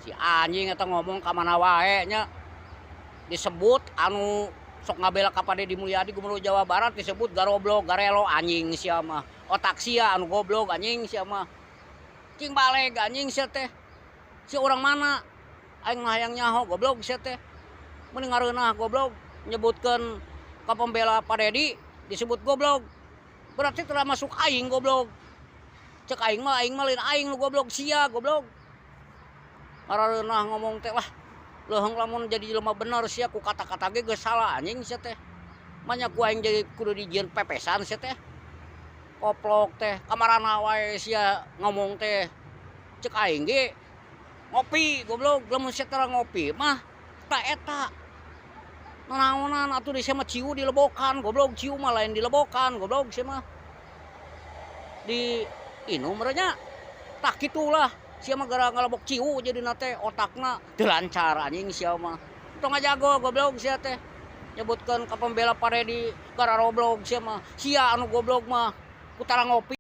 Si anjing eta ngomong ka mana wae nya. Disebut anu sok ngabela ka Pak Dedi Mulyadi, Gubernur Jawa Barat, disebut garoblok, garelo. Anjing sia mah. Otak sia anu goblok, anjing sia mah. Cing baleg, anjing sia teh. Si orang mana? Aing mah hayang nyaho, goblok sia teh. Mending ngareunah, goblok, nyebutkeun ka pembela Pak Dedi disebut goblok. Berarti telah masuk aing goblok. Cek aing mah lain aing nu goblok, sia goblok. Ngareunah ngomong teh lah. Leuheung lamun jadi jelema bener sia ku kata-kata ge geus salah, anjing sia teh. Manya ku aing jadi kudu dijieun pepesan sia teh. Koplok teh, kamarana wae sia ngomong teh. Cek aing ge ngopi, goblok, lamun sia tara ngopi mah tah eta. Nanaonan atuh di sia mah ciu dilebokan, goblok. Ciu mah lain dilebokan, goblok, sia mah. Di inum nya. Tah kitulah sia mah, gara ngalebok ciu jadina teh otakna teu lancar, anjing sia mah. Tong ngajago, goblok, sia teh. Nyebutkeun ka pembela Pak Dedi gararoblog sia mah. Sia anu goblok mah ku tara ngopi.